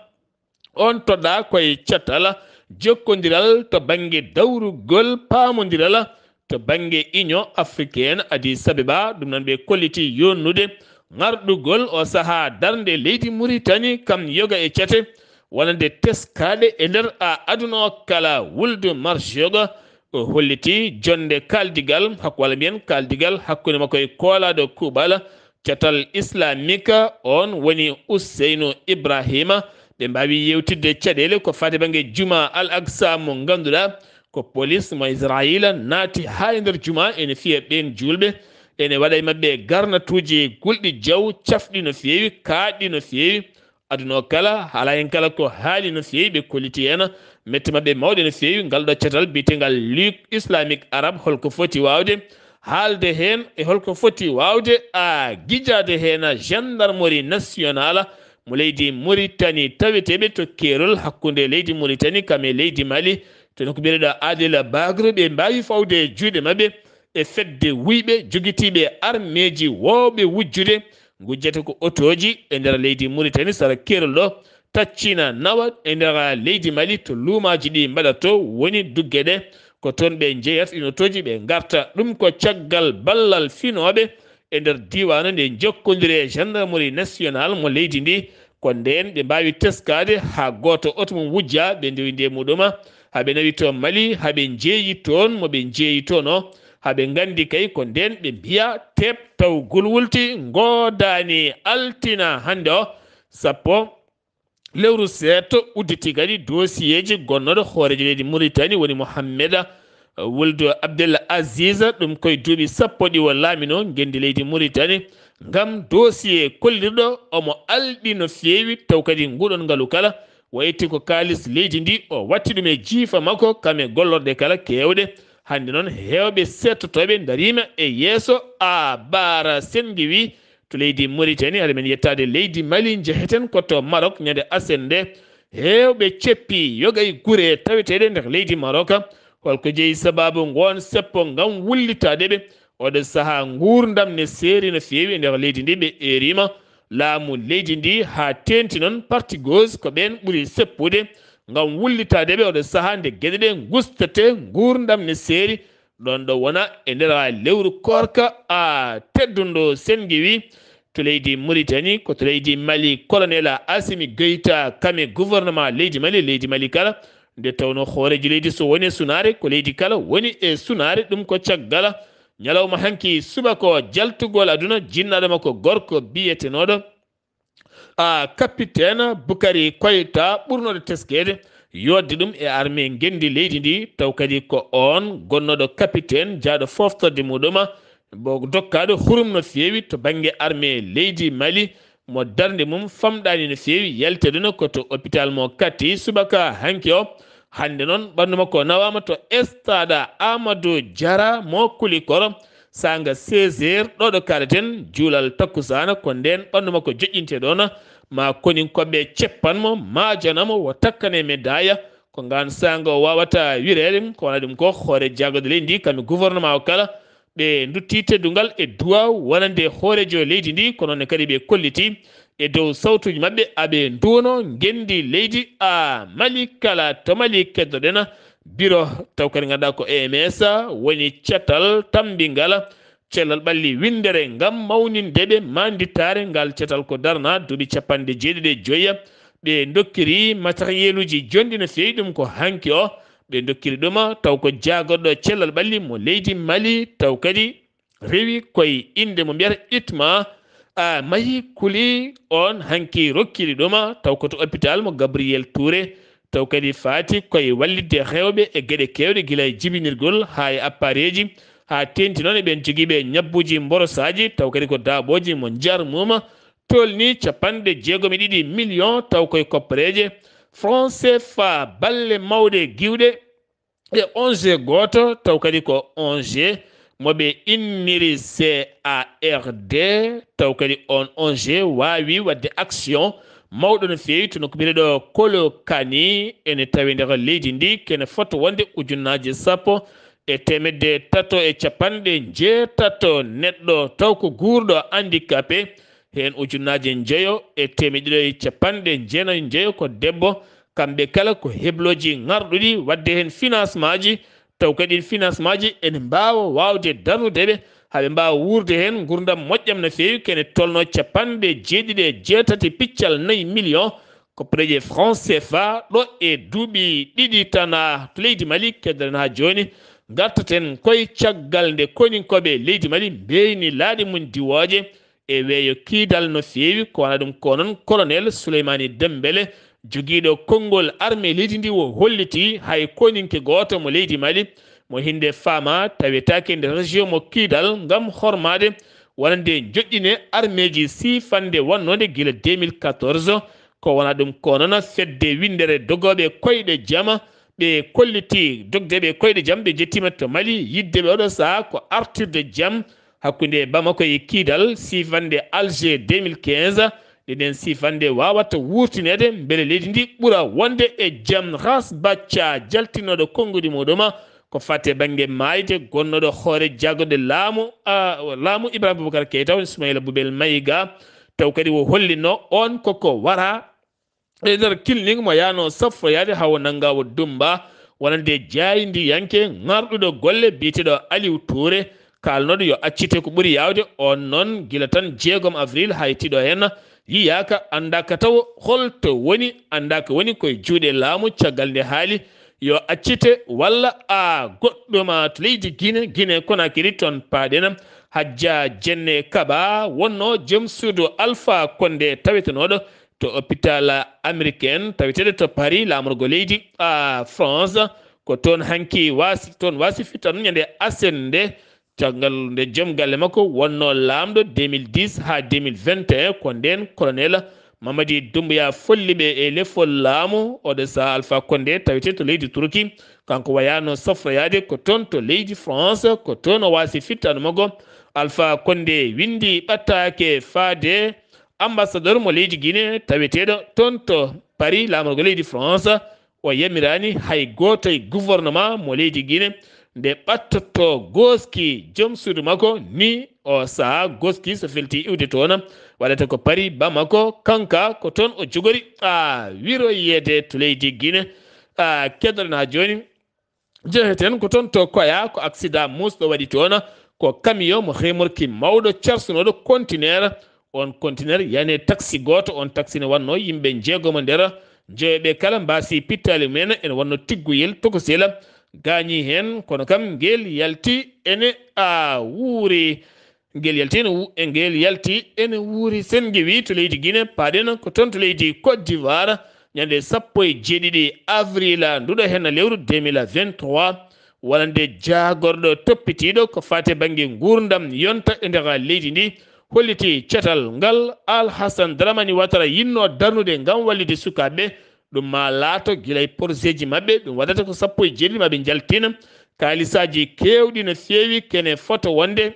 On toɗɗaa koye catal jokkondiral to bannge dawrugol paamondiral to bannge Union Africaine, Addis Abeba. Ɗum noon ɓe kolliti yonnude ŋarɗugol o sahaa darnde leydi Mauritanie kam yoga e cate wonande teskaaɗe e nder a aduna o kala. Wuldu Marjoga o holliti jonde kaaldigal hakku, walla mbiyen kaaldigal hakkunde makko e koolaaɗo kuuɓal catal islamique, on woni Ousseynou Ibrahima. Ɓe mbaawi yewtidde caɗeele ko faati bannge juma Al Aqsa mo ngannduɗaa ko police mo Israila naati haa e nder juma, ene fiya ɓeen juulɓe, ene waɗa e maɓɓe garnatuuji gulɗi jaw cafɗi no feewi, kaaɗɗi no feewi. Aduna o kala, haala heen kala ko haali no feewi, ɓe kolliti heen mette maɓɓe mawɗe no feewi. Ngal ɗo catal biyetengal Ligue Islamique Arabe, holko foti waawde haalde heen e holko foti waawde a gijaade heen? Gendarmerie nationale mo leydi Mauritanie, taweteeɓe to keerol hakkunde leydi Mauritanie kam e leydi Mali, to nokku biyeteeɗo Adel Bagre, ɓe mbaawi fawde e juuɗe maɓɓe e fedde wuyɓe jogitiiɓe armeeji woowɓe wujjude. Ngujjata ko otooji e nder leydi Mauritanie, sara keerol ɗo taccina nawa e nder leydi Mali to luumaaji ɗi mbaɗatoo woni dugge ɗe. Ko toon ɓe njeyata ɗin otooji, ɓe ngarta. Ɗum ko caggal ballal finooɓe e nder diiwaano nde jokkondiri e gendarmerie nationale mo leydi ndi, Ko ndeen ɓe mbaawi teskaade haa gooto oto mum wujja, ɓe ndewindi e muɗuma, haa ɓe nawi to Mali, haa ɓe njeeyi toon mo ɓe njeeyi toon o, haa ɓe nganndi kay ko ndeen ɓe mbiya teep taw gulwulti ngoodaani altina hannde o, sappo lewru seeɗto udditi kadi dossier ji gonnooɗo hooreejo leydi Mauritanie woni Mohamed Wuldu Abdel Aziz, ɗum koye duuɓi sappo ɗi o laaminoo ngenndi leydi Mauritanie, ngam dossier kollirɗo omo alɗi no feewi, taw kadi nguɗon ngalu kala, o itti ko kaalis leydi ndi, o watti ɗum e jiifa makko, kam e gollorɗe kala keewɗe. Hannde noon, heewɓe seettotooɓe ndariima e yeeso a Baara Senngi wi to leydi Mauritanie, hade men yettaade leydi Mali, njeheten ko to Maroc ñande aset nde. Heewɓe ceppi yoga e gure taweteeɗe nder leydi Maroc. Holko jeyi sababu ngoon seppo ngam wullitaade ɓe? Oɗo sahaa nguurndam ne seeri no feewi e nder leydi ndi, ɓe eeriima laamu leydi ndi haa teenti noon parti gauche ko ɓeen ɓuri seppude ngam wullitaade ɓe. Oɗo sahaa nde geɗe ɗe ngustete nguurndam ne seeri, ɗoon ɗo wona e nder lewru koorka a teddundo Senngi wi to leydi Mauritanie, ko to leydi Mali, colonel Assimi Goïta kam e gouvernement leydi Mali, leydi Mali kala, nde tawno hooreejo leydi so woni e sunaare, ko leydi kala woni e sunaare, ɗum ko caggal ñalawma hanki subaka o jaltugol aduna jinnaaɗo makko gorko biyetenooɗo a Capitaine Bukari Koyta ɓurnooɗo teskeede, yodde ɗum e armée ngenndi leydi ndi, taw kadi ko oon gonnooɗo capitaine jaaɗo foftorde muɗuma, mo dokkaaɗo hurum no feewi to bannge armée leydi Mali, mo darnde mum famɗaani no feewi, yalti aduna ko to hôpital mo Kati subaka hanki o. Hannde noon ɓanndu makko nawaama to stade Amadou Diarra mo Kulikoro, saanga seize heures, ɗo ɗo kaaleten, juulal takkusaana, ko ndeen ɓanndu makko joƴƴintee ɗoon, ma koninkooɓe ceppan mo, maajana mo, o takkane médaille, ko ngaan saanga o waawata wireede, ko wona ɗum ko hoore jaagorɗe leydi ndi, kam e gouvernement o kala, ɓe nduttii teddungal e duwaaw wonande hooreejo leydi ndi, ko noon ne kadi ɓe kollitii e dow sawtuuji maɓɓe, aɓe nduwno ngenndi leydi a Mali kala to Mali keddoɗen, biro taw kadi ngannduɗaa ko E M S woni catal tammbingal cellal ɓalli winndere ngam mawninde ɓe maandittaare. Ngal catal ko darna duuɓi capanɗe jeeɗiɗi e joyi, ɓe ndokkiri matériel uji jonɗi no feewi, ɗum ko hanki o ɓe ndokkiri ɗum, taw ko jaagorɗo cellal ɓalli mo leydi Mali, taw kadi rewi koye innde mo mbiyata Itma a Mahi Kuli, oon hanki rokkiri ɗum, taw ko to hôpital mo Gabriel Touré, taw kadi faati koye wallitde rewɓe e geɗe keewɗe, gila e jibinirgol haa e appareeji, haa teenti noon e ɓeen jogiiɓe ñabbuuji mborosaaji, taw kadi ko daaɓooji mo njarmuuma, tolni capanɗe jeegom e ɗiɗi million, taw koye koppareeje franc C F A, balle mawɗe giwɗe e O N G gooto, taw kadi ko O N G mo ɓe inniri C A R D, taw kadi oon O N G waawi waɗde action mawɗo no feewi to nokku biyeteeɗo Kolokani, ene tawi nder leydi ndi, kene fota wonde ujunnaaje sappo e teemedde tato e capanɗe njeetato neɗɗo, taw ko guurɗo handicapé, heen ujunnaaje njeyo e teemedde ɗiɗo e capanɗe jeenayo njeyo ko debbo. Kamɓe kala ko heblooji ŋarɗuɗi waɗde heen financement ji, taw kadi financement ji ene mbaawa waawde darnude ɓe, haa ɓe mbaawa wuurde heen nguurndam moƴƴam no feewi, kene tolno capanɗe jeeɗiɗi e jeetati piccal nayi million, koppareeje franc C F A, ɗo e duuɓi ɗiɗi tan to leydi Mali, keddoɗen haa jooni. Ngartaten koye caggal nde koninkooɓe leydi Mali mbeyni laaɗe mum diwooje e weeyo kiidal no feewi, ko wona ɗum ko noon colonel Souleymani Dembélé, jogiiɗo konngol armée leydi ndi, o holliti hay koninke gooto mo leydi Mali mo hinnde faama tawetaake nder région mo kiidal ngam hormaade wonande joƴƴine armeeji siifannde wonnoonde gila deux mille quatorze. Ko wona ɗum ko noon fedde winndere dogooɓe koyɗe jama, ɓe kolliti dogdeeɓe koyɗe jam, ɓe njettiima to Mali, yiɗde ɓe oɗo sahaa ko artirde jam hakkunde Bamako e Kidal, siifannde Alger deux mille quinze. Nde nden siifannde waawata wuurtineede, mbele leydi ndi ɓura wonde e jam. Ras Baca, jaltinooɗo konnguɗi muɗum ko fate bannge maayde, gonnooɗo hoore jaagorɗe laamu, a, laamu Ibrahima Boubacar Keita, woni Soumaïla Boubel Maïga, taw kadi o hollino on koko wara e nder clinique mo yaano safroyaade haa o nannga o dummba, wonande jaayndiyanke ŋarɗuɗo golle biyeteeɗo Aliou Touré, kaalnooɗo yo accite ko ɓuri yaawde. On noon, gila tan jeegom avril haa e tiiɗo heen, Yiyaaka, anndaaka tawo holto woni, anndaaka woni koye juuɗe laamu. Caggal nde haali yo accite walla a goɗɗo ma to leydi Guinée, Guinée Conakry, toon paaɗen Hajja Jenne Kaba wonno joom suudu Alpha Condé tawetenooɗo to hôpital américain taweteeɗo to Paris, laamorgo leydi a France. Ko toon hanki waasi, toon waasi fittanu ñande asen nde. Caggal nde joom galle makko wonno laamɗo deux mille dix haa deux mille vingt et un, ko ndeen colonel Mamadi Doumbouya folli ɓe e lefol laamu. Oɗo sahaa Alpha Condé tawete to leydi Turki. Kanko wayaano sofroyaade ko toon to leydi France, ko toon o waasi fittanu makko. Alpha Condé winndi ɓattaake faade ambassadeur mo leydi Guinée taweteeɗo toon to Paris, laamorgo leydi France. O yamiraani hay gooto e gouvernement mo leydi Guinée nde ɓattoto gooski joom suudu makko. Ni o sahaa gooski so felti iwde toon, waɗata ko Paris, Bamako, kanka ko toon o jogori a wiroyeede to leydi Guinée. A keddorɗen haa jooni. Jeheten ko toon to Koya, ko accident muusɗo waɗi toon. Ko camion mo remorque mawɗo carsunooɗo conteneur. On conteneur yani taxi gooto, on taxi ne wanno yimɓe njeegomo nder. Njoyo ɓe kala mbaasi pittaali mumen, ene wanno tiggoyel tokosel gaañi heen, kono kam ngel yalti ene a wuuri. Ngel yalti ene wu-, e ngel yalti ene wuuri. Sen ngewi to leydi Guinée, paaɗen ko toon to leydi Côte d'Ivoire, ñande sappo e jeeɗiɗi avril nduɗo heen lewru deux mille vingt-trois, wonande jaagorɗo toppitiiɗo ko faati bannge nguurndam yonta e nder leydi ndi, holliti catal ngal Alhassane Dramani Ouattara yinno darnude ngam wallude sukaaɓe. Ɗum ma laato gila e porosieji maɓɓe, ɗum waɗata ko sappo e jeeɗiɗi maɓɓe njaltina kaalisaaji keewɗi no feewi, kene foto wonde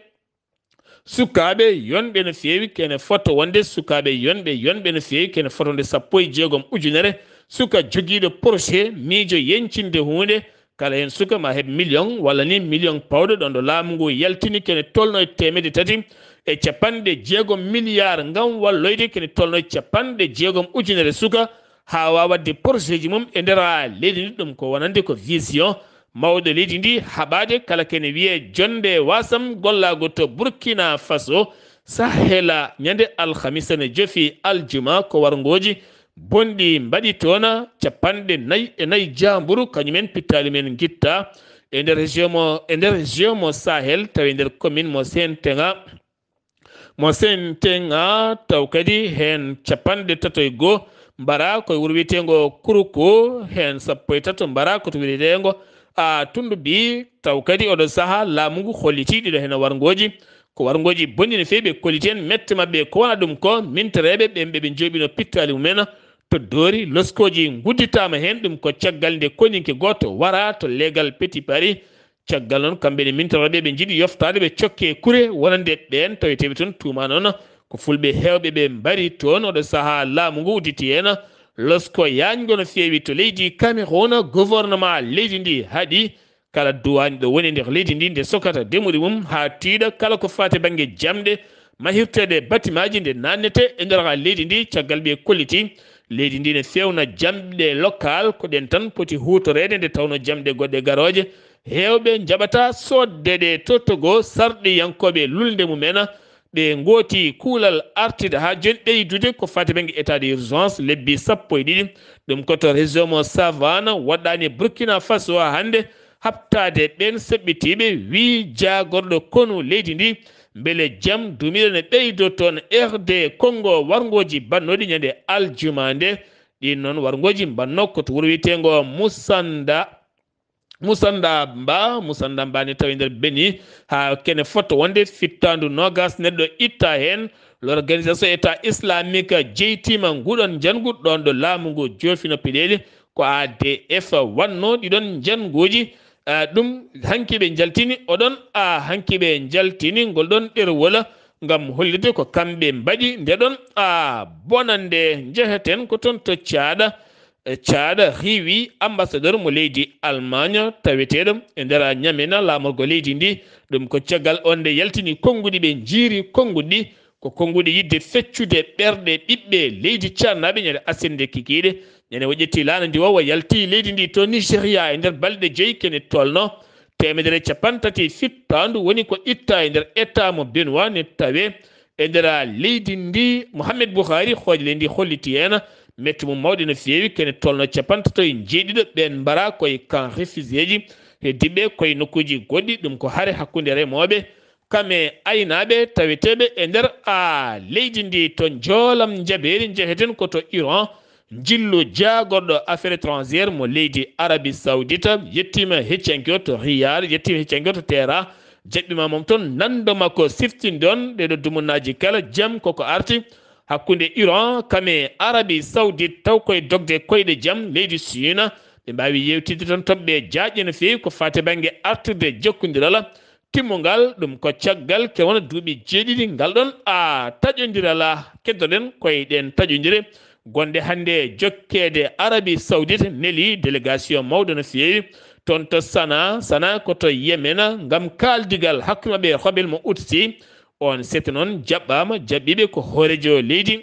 sukaaɓe yonɓe no feewi, kene foto wonde sukaaɓe yonɓe, yonɓe no feewi, kene foto nde sappo e jeegom ujunere suka jogiiɗo projet miijo yeñcinde huunde. Kala heen suka ma heɓ million walla ni million pawɗo ɗon ɗo laamu ngu yaltini kene tolno e teemedde tati e capanɗe jeegom milliard ngam walloyde kene tolno e capanɗe jeegom ujunere suka haa waawa waɗde projet ji mum e nder leydi ndi. Ɗum ko wonande ko vision mawɗo leydi ndi haɓaade kala kene wiyee jonnde wasam gollaago to Burkina Faso. Sahela ñande alhamisa ne jofi aljuma ko warngooji bonɗi mbaɗi toon capanɗe nayi e nayi jaamburu, kañumen pittaali men ngitta e nder région mo, e nder région mo Sahel, tawi nder commune mo Sentenga. Mo Sentenga, taw kadi heen capanɗe tato e goo mbara koye wuro wiyeteengo Kuruku, heen sappo e tato mbara ko to wiyeteengo a Tundubi. Taw kadi oɗo sahaa laamu ngu holliti ɗiɗo heen warngooji. Ko warngooji bonɗi no feewi, ɓe kolliti heen mette maɓɓe. Ko wona ɗum ko mintoreeɓe ɓen ɓe ɓe njooɓino pittaali mumen to Doori, loskooji ngudditaama heen. Ɗum ko caggal nde koninke gooto wara to leegal Petit Paris. Caggal noon, kamɓe ne mintoreeɓe ɓe njiɗi yoftaade ɓe cokke kure wonande ɓeen taweteeɓe toon tuuma noon ko fulɓe heewɓe ɓe mbari toon. Oɗo sahaa laamu ngu udditi heen losko yaañgo no feewi to leydi Cameroun. Gouvernement leydi ndi haɗi kala duwaañ ɗo woni e nder leydi ndi nde sokata demuɗi mum haa tiiɗa kala ko faati bannge jamɗe mahirteeɗe batimaaji nde naatnete e nder leydi ndi. Caggal ɓe kolliti leydi ndi ne fewna jamɗe local, ko ɗen tan poti huutoreede nde tawno jamɗe goɗɗe garooje heewɓe njaɓata soodde ɗe to Togo. Sarɗiyankooɓe lulnde mumen ɓe ngooti kuulal artida haa jooni ɓeydude ko faati bannge état d'urgence lebbi sappo e ɗiɗi. Ɗum ko to région mo Savane waɗɗaani Burkina Faso hannde haɓtaade ɓeen seɓɓitiiɓe, wii jaagorɗo konu leydi ndi. Mbele jam duumiiɗo ne ɓeydoo toon R D Congo warngooji bannooɗi ñande aljuma nde. Ɗiin noon warngooji mbannoo ko to wuro wiyeteengo Musanda. Musanda Mba, Musanda Mba ne tawi nder Beni, haa kene foto wonde fittaandu noogas neɗɗo itta heen. L'organisation État Islamique jeytiima nguɗon njanngu ɗoon ɗo laamu ngu joofino peɗeeli. Ko A D F wanno ɗiɗon njannguuji. Ah, ɗum hanki ɓe njaltini, oɗon, ah, hanki ɓe njaltini ngol ɗon ɗerwol ngam hollirde ko kamɓe mbaɗi nde ɗon, ah, bonande. Njeheten ko toon to Caaɗa. E Caaɗa riiwi ambassadeur mo leydi Allemagne taweteeɗo e nder Ñamena laamorgo leydi ndi. Ɗum ko caggal on nde yaltini konnguɗi ɓe njiiri konnguɗi. Ko konnguɗi yiɗde feccude ɓerɗe ɓiɓɓe leydi Caadnaaɓe ñande aset nde kikiiɗe. Ñande o ƴetti laana ndi o, o yalti leydi ndi to Nigeria e nder balɗe joyi kene tolno teemedere capanɗe tati fittaandu woni ko itta e nder État mo Benue ne tawe. e nder leydi ndi. Mohamed Buhari, hoodere ndi holliti heen metti mum mawɗe no feewi, kene tolno capantato e jeeɗiɗo ɓeen mbara koye camp réfugiéji, heddiiɓe koye nokkuuji goɗɗi. Ɗum ko hare hakkunde remooɓe kam e aynaaɓe taweteeɓe e nder, a, leydi ndi. To njoolam njabeeri, njeheten ko to Iran. Njillu jaagorɗo affaires étrangères mo leydi Arabie Saoudite yettiima heccanke o to Riyad, yettiima heccanke o to Teheran, jaɓɓiima mom toon, nanndo makko siftinde on ɗeeɗo dumunnaaji kala. Jam koko arti hakkunde Iran kam e Arabie Saoudite, taw koye dogde koyɗe jam leydi Chine. Ɓe mbaawi yeewtidde toon toɓɓe jaajɗe no feewi ko faati bannge artirde jokkondiral timmungal. Ɗum ko caggal kene wona duuɓi jeeɗiɗi ngal ɗoon, a, taƴondiral keddoɗen koye ɗeen taƴondire gonɗe hannde jokkeede. Arabie Saoudite neli délégation mawɗo no feewi toon to Sanaa. Sanaa ko to Yemen, ngam kaaldigal hakkunde maɓɓe e Hobel mo Utsi. Oon seeɗa noon jaɓɓaama, jaɓɓiiɓe ko hooreejo leydi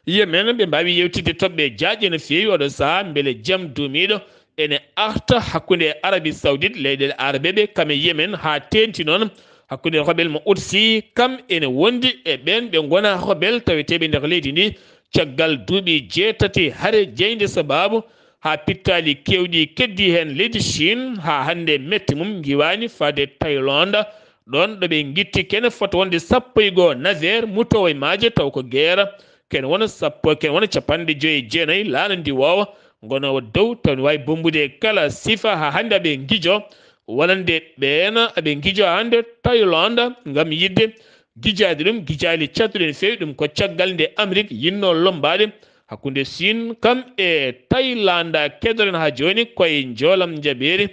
Yemen. Ɓe mbaawi yeewtidde toɓɓe jaajɗe no feewi oɗo sahaa mbele jam duumiiɗo ene arta hakkunde Arabie Saoudite, leyɗeele Arabeeɓe kam e Yemen, haa teeŋti noon hakkunde Hobel mo Utsi kam ene wondi e ɓeen ɓe ngonaa Hobel taweteeɓe nder leydi ndi. Caggal duuɓi jeetati hare jeynde sabaabu haa pittaali keewɗi keddii heen leydi Chine, haa hannde metti mum ngiwaani faade Thaïlande, ɗoon ɗo ɓe ngitti kene fota wonde sappo e goo navire mutoowo e maaje, taw ko geera. Kene wona sappo, kene wona capanɗe joy e jeenayi laana ndiwoowa ngonoowa dow, taw ne waawi bommbude kala sifa. Haa hannde aɓe ngijo, wonande ɓeen aɓe ngijo hannde Thaïlande ngam yiɗde gijaade ɗum gijaali caɗtuɗi no feewi. Ɗum ko caggal nde Amérique yiɗnoo lommbaade hakkunde Chine kam e Thaïlande. Keddoɗen haa jooni koye njoolam njabeeri,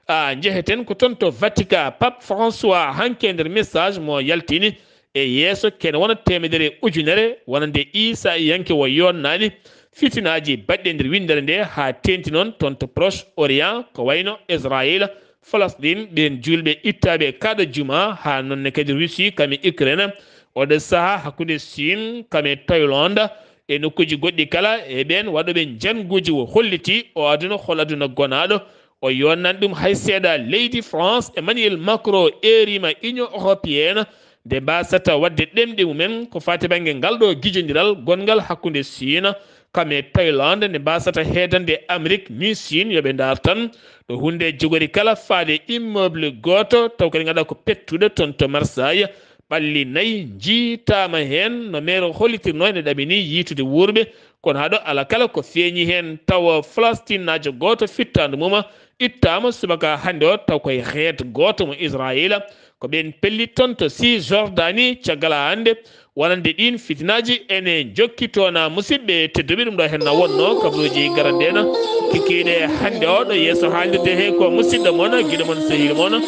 a, njeheten ko toon to Vatican. Pape François hanki e nder message mo yaltini e yeeso, kene wona teemedere ujunere wonande Iisaayanke o yonnaani fitinaaji baɗɗi e nder winndere nde, haa teeŋti noon toon to Proche Orient, ko wayno Israël, Falasɗin, ɓeen juulɓe ittaaɓe e kaaɗo jumaa, haa noon ne kadi Russie kam e Ukraine. Oɗo sahaa hakkunde Chine kam e Thaïlande e nokkuuji goɗɗi kala, e ɓeen waɗooɓe njannguuji, o holliti o aduna hol aduna gonaaɗo. O yonnaani ɗum hay seeɗa. Leydi France, Emmanuel Macron eeriima Union Européenne nde mbasata waɗde ɗemɗe mumen ko faati bannge ngal ɗo gijondiral gonngal hakkunde Chine kam e Thaïlande, nde mbasata heedande Amérique ni Chine yo ɓe ndaar tan ɗo huunde jogori kala faade immeuble gooto, taw kadi ngannduɗaa ko pettuɗo toon to Marseille. Ɓalli nayi njiitaama heen, no maire hollitirnoo, ene ɗamini yiitude wuurɓe, kono haɗo alaa kala ko feeñi heen. Tawa Falasɗinnaajo gooto fittaandu mum ittaama subaka hannde o, taw koye xeet gooto mo Israayiila. Ko ɓeen pellit toon to Cisjordanie caggal haa hannde, wonande ɗiin fitinaaji ene njokki toon. Musidɓe tedduɓe, ɗum ɗo heen na wonnoo kabaruuji garannde en kikiiɗe hannde o, ɗo yeeso haalirde he ko musidɗo mon, giɗo mon, sehil mon,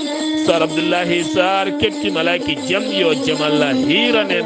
Sar Abdullahi Sar, keɓti malaaki jam, yo jam Allah hiiran en.